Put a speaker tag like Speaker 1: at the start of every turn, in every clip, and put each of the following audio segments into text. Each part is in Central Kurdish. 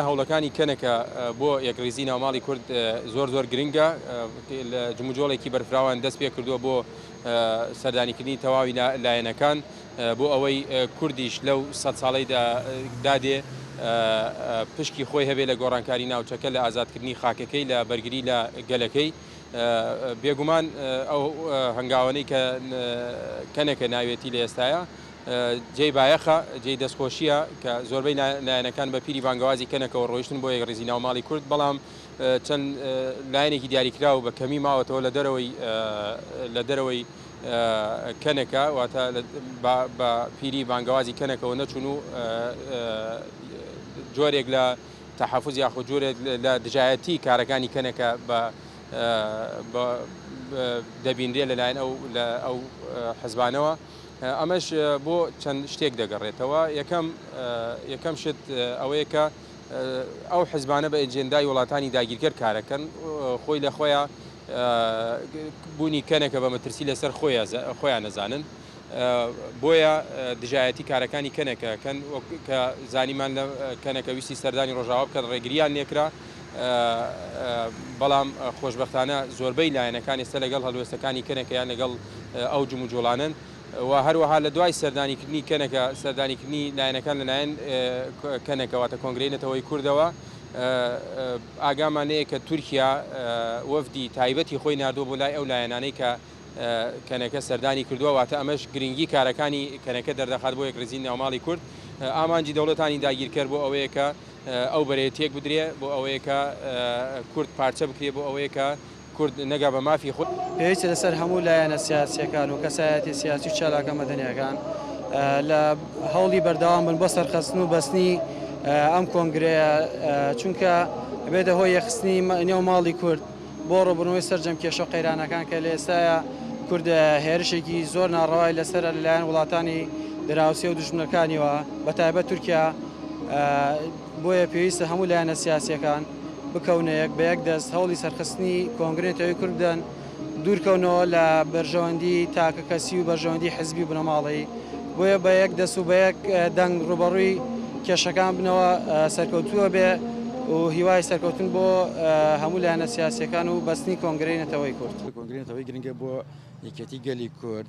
Speaker 1: هەوڵەکانی کەنەکە بۆ یەکڕیزی ناوماڵی کورد زۆر زۆر گرنگە، لە جموجۆڵێکی بەرفراوان دەست پێ کردووە بۆ سەردانیکردنی تەواوی لایەنەکان بۆ ئەوەی کوردیش لەو سەد ساڵەی دادێ پشکی خۆی هەبێ لە گۆڕانکاری ناوچەکە، لە ئازادکردنی خاکەکەی، لە بەرگری لە گەلەکەی. بێگومان ئەو هەنگاوانەی کە کەنەکە ناوێتی لە ئێستایا جێی بایەخە، جێی دەستخۆشییە کە زۆربەی لایەنەکان بە پیری بانگەوازی کەنەکەوە ڕۆیشتن بۆ یەکڕیزی ناو ماڵی کورد، بەڵام چەند لایەنێکی دیاریکراو بە کەمی ماوەتەوە لە دەرەوەی لە دەرەوەی کەنەکە، واتە بە پیری بانگەوازی کەنەکەوە نەچوون و جۆرێک لە تەحەفوز یاخود جۆرێک لە دژایەتی کارەکانی کەنەکە بە دەبینرێ لەلایەن ئەو لە ئەو حزبانەوە. ئەمەش بۆ چەند شتێک دەگەڕێتەوە، یەکەم یەکەم شت ئەوەیە کە ئەو حزبانە بە ئەجێندای وڵاتانی داگیرکەر کارەکەن، خۆی لە خۆیان بوونی کەنەکە بە مەترسی لەسەر خۆیان نەزانن، بۆیە دژایەتی کارەکانی کەنەکە کەن. کە زانیمان لە کەنەکە ویستی سەردانی ڕۆژاوا بکات ڕێگریان لێکرا، بەڵام خۆشبەختانە زۆربەی لایەنەکان ئێستا لەگەڵ هەڵوێستەکانی کەنەکە یان لەگەڵ ئەو جموجۆڵانەن و هەروەها لە دوای سەردانیکردنی کەنەکە، سەردانیکردنی لایەنەکان لەلایەن کەنەکە واتە کۆنگرەی نەتەوەی کوردەوە، ئاگامان لێیە کە تورکیا وەفدی تایبەتی خۆی ناردووە بۆ لای ئەو لایەنانەی کە کەنەکە سەردانی کردووە، واتە ئەمەش گرنگی کارەکانی کەنەکە دەردەخات بۆ یەکڕیزی ناوماڵی کورد. ئامانجی دەوڵەتانی داگیرکەر بۆ ئەوەیە کە ئەو بەرەیە تێک بدرێ، بۆ ئەوەیە کە کورد پارچە بکرێ، بۆ ئەوەیە کە کورد نەگا بە مافی خۆی.
Speaker 2: پێویستە لەسەر هەموو لایەنە سیاسییەکان و کەسایەتیە سیاسی و چالاکە مەدەنییەکان لە هەوڵی بەردەوام بن بۆ سەرخستن و بەستنی ئەم کۆنگرەیە، چونکە ئەبێتە هۆی یەکخستنی نێو ماڵی کورد بۆ ڕووبڕوونەوەی سەرجەم کێشە و قەیرانەکان کە لە ئێستایا کورد هێرشێکی زۆر ناڕەوای لەسەرە لەلایەن وڵاتانی دراوسێ و دوژمنەکانیەوە بەتایبەت تورکیا، بۆیە پێویستە هەموو لایەنە سیاسییەکان بکەونە یەک بە یەک دەست هەوڵی سەرخستنی کۆنگرەی نەتەوەیی کورد بدەن، دوورکەونەوە لە بەرژەوەندی تاکەکەسی و بەرژەوەندی حزبی و بنەماڵەیی، بۆیە بە یەک دەست و بە یەک دەنگ ڕووبەڕووی کێشەکان بنەوە سەرکەوتووە بێ و هیوای سەرکەوتن بۆ هەموو لایەنە سیاسییەکان و بەستنی کۆنگرەی نەتەوەی کورد.
Speaker 3: کۆنگرەی نەتەوەیی گرنگە بۆ یەکێتی گەلی کورد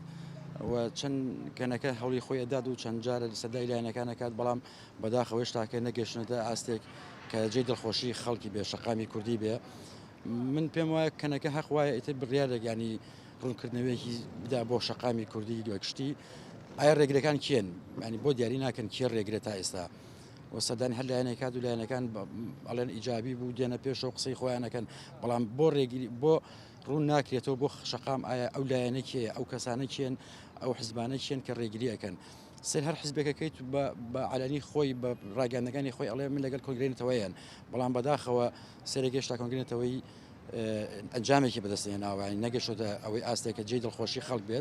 Speaker 3: و چەند کەنەکە هەوڵی خۆی ئەدات و چەند جارە سەردای لایەنەکان ئەکات، بەڵام بەداخەوە هێشتاکە نەگەیشتنەتە ئاستێک کە جێی دڵخۆشی خەڵکی بێ، شەقامی کوردی بێ. من پێم وایە کەنەکە هەق وایە ئیتر بڕیارێک ینی ڕوونکردنەوەیەکی بدا بۆ شەقامی کوردی دوای گشتی. ئایا ڕێگرەکان کێن؟ ینی بۆ دیاری ناکەن کێ ڕێگرە تا ئێستا و سەدان هەر لایەنێک کات و لایەنەکان ئەڵێن ئیجابی بوو دێنە پێشەوە قسەی خۆیانەکەن، بەڵام بۆ ڕێگری بۆ ڕوون ناکرێتەوە بۆ شەقام ئایا ئەو لایەنە کێیە، ئەو کەسانە کێن، ئەو حزبانە کێن کە ڕێگری ئەکەن. سەر هەر حزبێکەکەیت بە عەلەنی خۆی بە ڕاگەیاندنەکانی خۆی ئەڵێ من لەگەڵ کۆنگرەی نەتەوەیەن، بەڵام بەداخەوە سەرێک هێشتا کۆنگرەی نەتەوەیی ئەنجامێکی بەدەست نەهێناوە، یانی نەگەشتۆتە ئەوەی ئاستێک کە جێی دڵخۆشی خەڵک بێت.